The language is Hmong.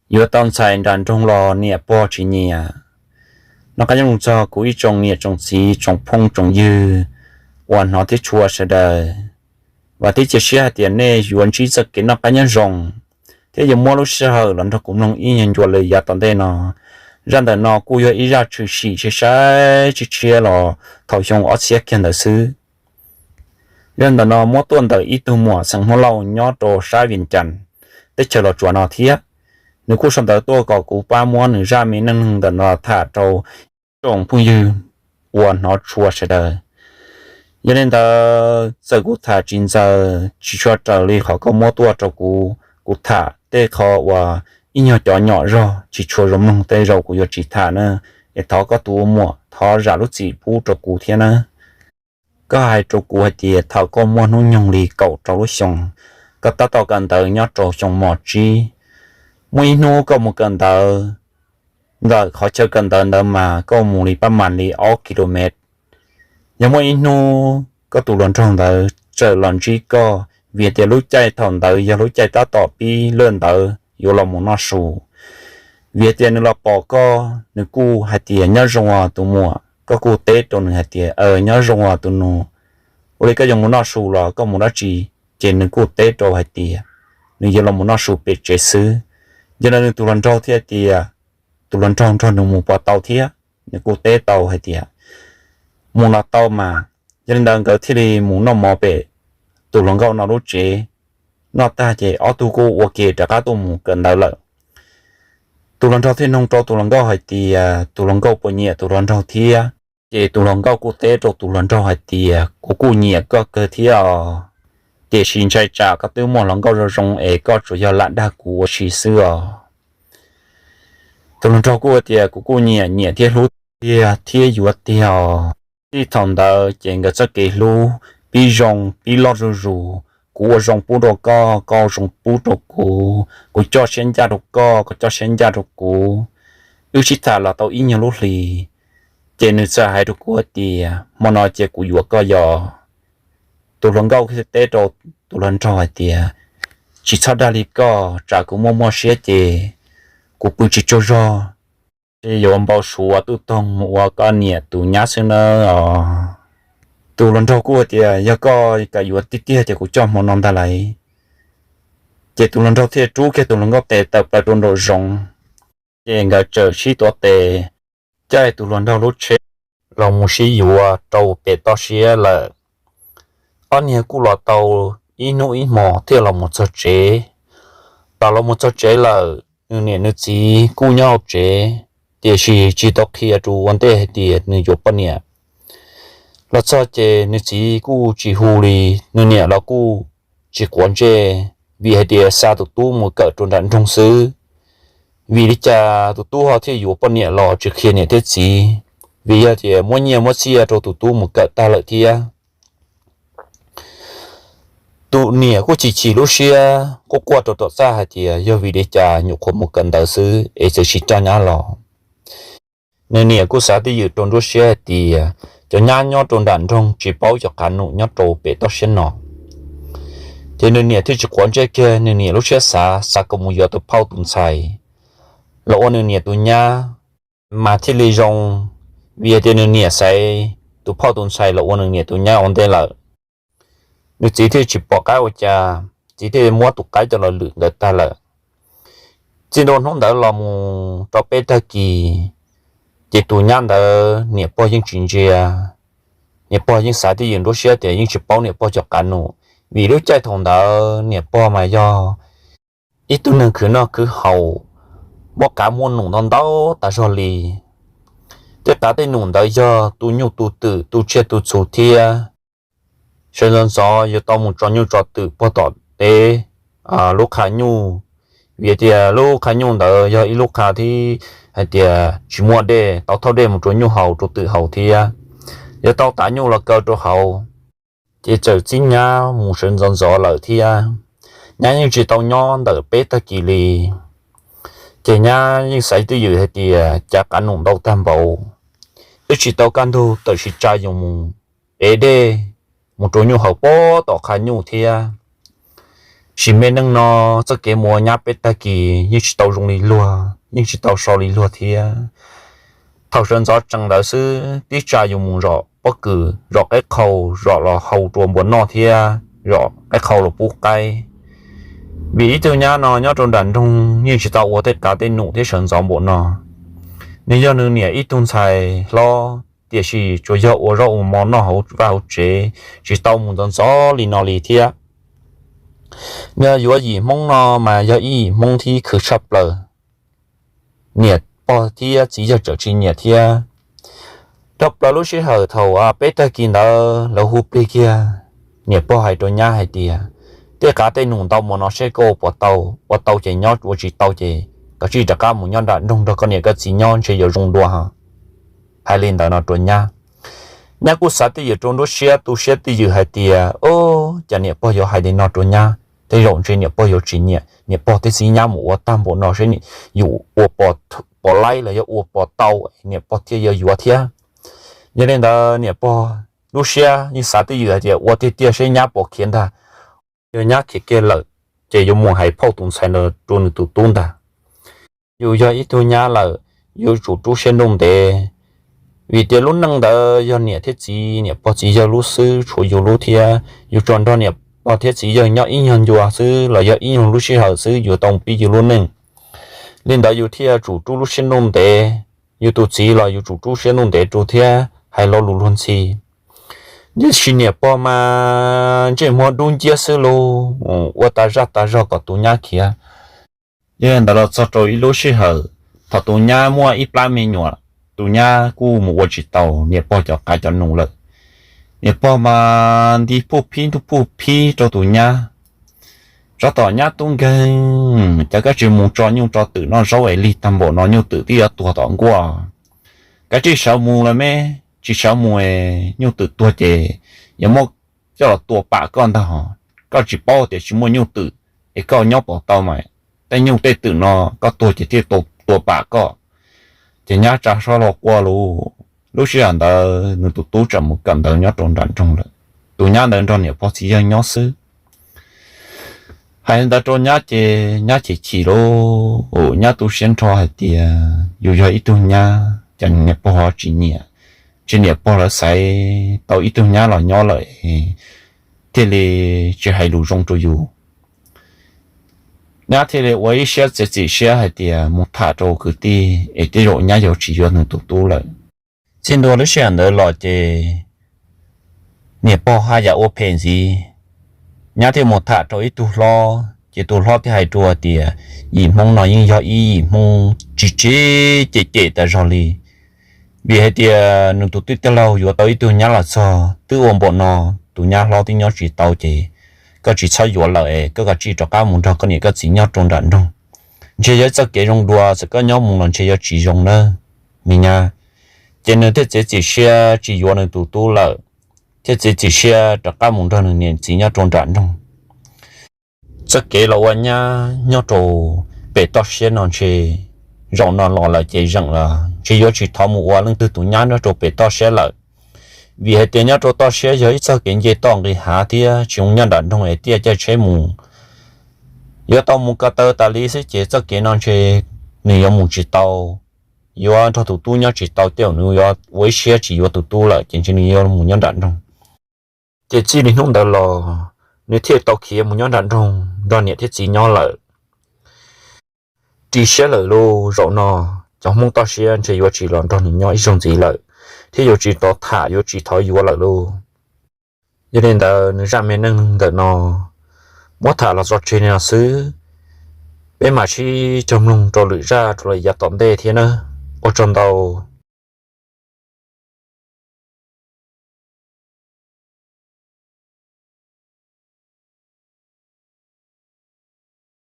yuav tau ntxhais nram nroog los niam pog tsis nyiam. Noj qab nyob zoo txog kuv ib tsoom niam tsoom txiv tsoom phooj tsoom ywg uas hnov thiab tshua sawv daws, vam thiab cia siab hais tias nej yuav ntsib txoj kev noj qab nyob zoo thiab yuav muab lub sij hawm los nrog kuv mloog ib nyuag ncua li yav tom ntej no. Zaj ntawm no kuj yog ib zaj tshwm sim sai sai tshiab tshiab los thaum xyoo ob txhiab kiag ntawd xwb. Zaj ntawm no muab tuaj ntawm ib tug muam xeem Hmoob Lauj nyob rau sab Vias Cas teb chaws Los Tsuas no thiab. Nws kuj sau ntawv tuaj kom kuv pab muab nws zaj me neej neeg ntawm no tham rau tsoom phooj ywg uas hnov tshua sawv daws. Yog li ntawd txawm kuv tham tsis ntxaws tsis tshua raws li qhov koj muab tuaj rau kuv, kuv tham tej qho uas ib nyuag cov nyom zog tsis tshua zoo mloog tej zaum kuv yuav tsis tham na, es thov koj tus ua muam thov zam lub txim pub rau kuv thiab nawb. Koj hais rau kuv hais tias thaum koj muaj hnub nyoog li kaum rau lub xyoo, koj tab tom kawm ntawv nyob rau xyoo mos tsib. Muaj ib hnub koj mus kawm ntawv, ntawm qhov chaw kawm ntawv ntawd mas koj mus li pab mas li ob kilomev. Yog muaj ib hnub koj tus hluas nraug ntawd txawm los ntsib koj, vim tias lub caij thaum ntawd yog lub caij tab tom pib laj ntawd yuav los mus noj su. Vim tias nws los pom koj, nws kuj hais tias, nyob zoo os tus muam. Koj kuj teb rau nws hais tias, nyob zoo os tus nus, ua li koj yuav mus noj su los koj mus dab tsi? Ces nws kuj teb rau hais tias nws yuav los mus noj su pem tsev xwb. Yog li ntawd nws tus hluas nraug thiaj tias, tus hluas nraug nrog nws mus puas tau thiab? Nws kuj teb tau hais tias mus los tau mas. Yog li ntawd nkawd thiaj li mus noj mov pem tus hluas nkauj no lub tsev. Noj tag ces ob tug kuj ua ke rov qab tuaj mus kawm ntawv lawm. Tus hluas nraug thiaj nug rau tus hluas nkauj hais tias tus hluas nkauj puas nyiam tus hluas nraug thiab. Ces tus hluas nkauj kuj teb rau tus hluas nraug hais tias, kuv kuj nyiam koj kawg thiab os, tiam sis ntshai tsam koj twb muaj hluas nkauj zoo zoo es koj tsuas yog lam dag kuv ua si xwb os. Tus hluas nraug kuj tias, kuv kuj nyiam, nyiam thiab hlub tiag thiab yuav tiag os. Txij thaum ntawd ces nkawd txoj kev hlub pib zoo pib loj zuj zus. Kuv ua zoo pub rau koj, koj ua zoo pub rau kuv, kuv coj siab ncaj rau koj, koj coj siab ncaj rau kuv. Wb sib tham los tau ib nyuag lub hlis, ces nws txawm hais rau kuv hais tias, hmo no cia kuv yuav koj yos. Tus hluas nkauj thiaj teb rau tus hluas nraug hais tias, tsis txhob dag li koj, tsam kuv muaj muaj siab ces kuv pw tsis tsaug zog, ces yuav npau suav tuj toog mus ua koj niam tus nyab xwb nawb os. Tus hluas nraug kuj tias, yog koj kam yuav tiag tiag ces kuv coj hmo no ntag lauj. Ces tus hluas nraug thiaj rub kiag tus hluas nkauj tes tawm plaws rau nraum zoov, ces nkawd txawm sib tuav tes caij tus hluas nraug lub tsheb los mus sib yuav rau pem toj siab lawm. Ob niag kuj los tau ib hnub ib hmos thiaj los mus txog tsev. Thaum los mus txog tsev lawm, nws niam nws txiv kuj nyob hauv tsev, tiam sis tsis tau qhia rau ua ntej hais tias nws yuav poj niam. Los txog ces nws txiv kuj tsis hu li, nws niam los kuj tsis quav ntsej, vim hais tias xa tus tub mus kawm rau nram nroog xwb. Vim li cas tus tub ho thiaj yuav poj niam los tsis qhia niam thiab txiv? Vim yog tias muab nyiaj muab txiaj rau tus tub mus kawm tag lawm thiab. Tus niam kuj chim chim lub siab quaj quaj rau tom txaj hais tias yog vim li cas nyuam qhuav mus kawm ntawv xwb es txawm sis coj nyab los. Nws niam kuj xav twj ywm rau nruab siab hais tias cov nyab nyob rau nram nroog tsis paub cov qav num nyob rau pem toj siab no. Ces nws niam thiaj tsis quav ntsej kiag, nws niam lub siab xav, xav kom mus yuav tus phauj tus ntxhais los ua nws niam tus nyab mas thiaj li zoo, vim tias nws niam xaiv tus phauj tus ntxhais los ua nws niam tus nyab ua ntej lawm. Nws txiv thiaj tsis pom qab ua cas, txiv thiaj muab tus qaib coj los lwm nkawd tag lawm. Txij ntua hnub ntawd los mus rau peb tag kis, ces tus nyab ntawd niam pog yeej tsis ntsia. Niam pog yeej xav twj ywm nruab siab tias yeej tsis paub niam pog cov qav num, vim lub caij thaum ntawd niam pog mas yog ib tug neeg khwv noj khwv haus, muaj qav muaj num ntau ntau tas zog li. Tej qav tej num ntawd yog tu nyuj tu twm tu tsiaj tu txhu thiab. Sawv ntxov ntxov yuav tau mus tso nyuj tso twm puag tom teb lub qhov nyuj, vim tias lub qhov nyuj ntawd yog ib lub qhov thiab hais tias tsis muaj dej, tau thauj dej mus rau nyuj haus rau twm haus thiab. Yuav tau tav nyuj los kaw rau hauv, ces txawm txib nyab mus sawv ntxov ntxov lawm thiab. Nyab yeej tsis tau nyob ntawm peb tag kis li. Ces nyab yeej xav twj ywm hais tias cav qav num ntau tag npaum, twb tsis tau kaj ntug tawm sis tsa yus mus ev dej mus rau nyuj haus puag tom qhov nyuj thiab. Sim me neej no txoj kev mus ua nyab peb tag kis yeej tsis tau zoo li luag, yeej tsis tau so li luag thiab. Thaum sawv ntxov tsees ntawd xwb tib tsa yus mus zom pob kws, zom qaib qhau, zom los hau rau npua noj thiab zom qaib qhau los pub qaib. Vim ib tug nyab no nyob rau nram nroog yeej tsis tau ua tej qav tej num thiab sawv ntxov npaum no. Nws yog nws niam ib tug ntxhais hlob tiam sis tsuas yog ua zaub ua mov noj hauv vaj hauv tsev, tsis tau mus ntxov ntxov li no li thiab. Nws yuav yim Hmoob no mas yog ib yim Hmoob thib khwv tshaj plaws, niam pog thiab txiv yawg tseem tsis nyiam thiab. Dhau plaws lub sij hawm thaum peb tag kis ntawd lawv hu plig kiag, niam pog hais rau nyab hais tias, tej qav tej num ntau mus no seb koj ua puas tau, ua tau ces nyob, ua tsis tau ces koj tsij rov qab mus nyob nram nroog nrog koj niam koj txiv nyob ntshe yuav zoo dua. Hais li ntawd no rau nyab, nyab kuj xav twj ywm rau nruab siab, tu siab twj ywm hais tias, o, cas niam pog yuav hais li no rau nyab, tej zaum ntshe niam pog yuav tsis nyiam, niam pog thiaj txib nyab mus ua tag npaum no seb yus ua pom laib los yog ua pom tau niam pog thiaj yuav yuav thiab. Yog li ntawd niam pog lub siab yeej xav twj ywm hais tias ua tiag tiag seb nyab puas khiav ntag. Yog nyab khiav kiag lawm ces yuav mus hais phauj tus ntxhais ntawd rau nws tus tub ntag. Yus yog ib tug nyab lawm, yuav tsum rub siab ntuj ntev, vim tias lub neej ntawd yog niam thiab txiv, niam pog txiv yawg lub xwb, tshuav yus lub thiab. Yus tsuas nrog niam pog thiab txiv yawg nyob ib nyuag ncua xwb los yog ib nyuag lub sij hawm xwb yuav tau pib yus lub neej. Li ntawd yus thiaj tsum rub lub siab ntuj ntev, yus tus txiv los yus tsum rub siab ntuj ntev rau thiab hais lo lus luag ntxhi. Tiam sis niam pog mas ntsej muag dub nciab xwb los ua tas zaj tas zog kom tus nyab khiav. Yog li ntawd los txog rau ib lub sij hawm, thaum tus nyab muaj ib plab me nyuam, tus nyab kuj mus ua tsis tau niam pog cov qav cov num lawm. Niam pog mas nti puj phib ntuj puj phib rau tus nyab. Tsov tom nyab tub nkeeg, cas koj tsis mus tso nyuj tso twm noj zaub es lig tag npaum no, nyuj twm twb yuav tuag tom nkuaj. Koj tsij sawv mus lawm me, tsis sawv mus es nyuj twm tuag ces yuav muab coj los tua pam koj ntag hos. Koj tsis paub tias tsis muaj nyuj twm es koj nyob pom tau mas tej nyuj tej twm no koj tuag ces thiaj tua pam koj. Ces nyab tsa suab los quaj lauj. Lub sij hawm ntawd nws tus tub tseem mus kawm ntawv nyob rau nram nroog lawm, tus nyab ntawd nrog niam pog txiv yawg nyob xwb. Hais li ntawd rau nyab ces nyab chim chim lauj, nyab tu siab nrho hais tias yus yog ib tug nyab ces niam pog ho tsis nyiam, ces niam pog lawv xaiv tau ib tug nyab los nyob lawm, thiaj li tsis hais lus zoo rau yus. Nyab thiaj li ua ib siab txiav txim siab hais tias mus tham rau kwv tij es tej zaum nyab yuav tsis yuav nws tus tub lawm. Txij ntua lub sij hawm ntawd los ces niam pog haj yam ua phem ntxiv. Nyab thiaj mus tham rau ib tug hlob, ces tus hlob thiaj hais rau tias, yim Hmoob no yeej yog ib yim Hmoob tsis tsis cem cem tas zog li. Vim hais tias nws tus tij laug yuav tau ib tug nyab los txog twb ua npaum no, tus nyab hlob twb nyob tsis tau ces koj tsis txhob yuav lawm es koj kav tsij rov qab mus nrog koj niam koj txiv nyob rau nram nroog. Ntshe yog ib txoj kev zoo dua, txawm koj nyob mus los ntshe yuav tsis zoo nawb, me nyab. Ces nws thiaj txiav txim siab tsis yuav nws tus tub lawm, thiaj txiav txim siab rov qab mus nrog nws niam txiv nyob rau nram nroog. Txoj kev los ua nyab nyob rau pem toj siab no ntshe zaum no los lawm ces zeem los ntshe yuav tsis thov mus ua leej twg tus nyab nyob rau pem toj siab lawm. Vim hais tias nyob rau toj siab yog ib txoj kev nce toj nqis hav thiab tsis zoo nyob nram nroog es tiaj caij tsheb mus. Yuav tau mus ko taw tas li xwb ces txoj kev no ntshe nws yuav mus tsis tau, yuav nrog tus tub nyob tsis tau, tej zaum nws yuav ua ib siab tsis yuav tus tub lawm ces ntshe nws yuav mus nyob nram nroog. Ces txij li hnub ntawd los nws thiaj tau khiav mus nyob nram nroog nrog niam thiab txiv nyob lawm. Ris siab lawm lauj, zaum no cov Hmoob toj siab ntshe yuav tsis los nrog nws nyob ib zaug ntxiv lawm, thiab yuav tsis tau tham, yuav tsis thov yuav lawm lauj. Yog li ntawd nws zaj me neej neeg ntawm no muab tham los tso tseg li no xwb. Peb mam sib cog mloog rau lwm zaj rau lwm yav tom ntej thiab nawb. Ua tsaug ntau.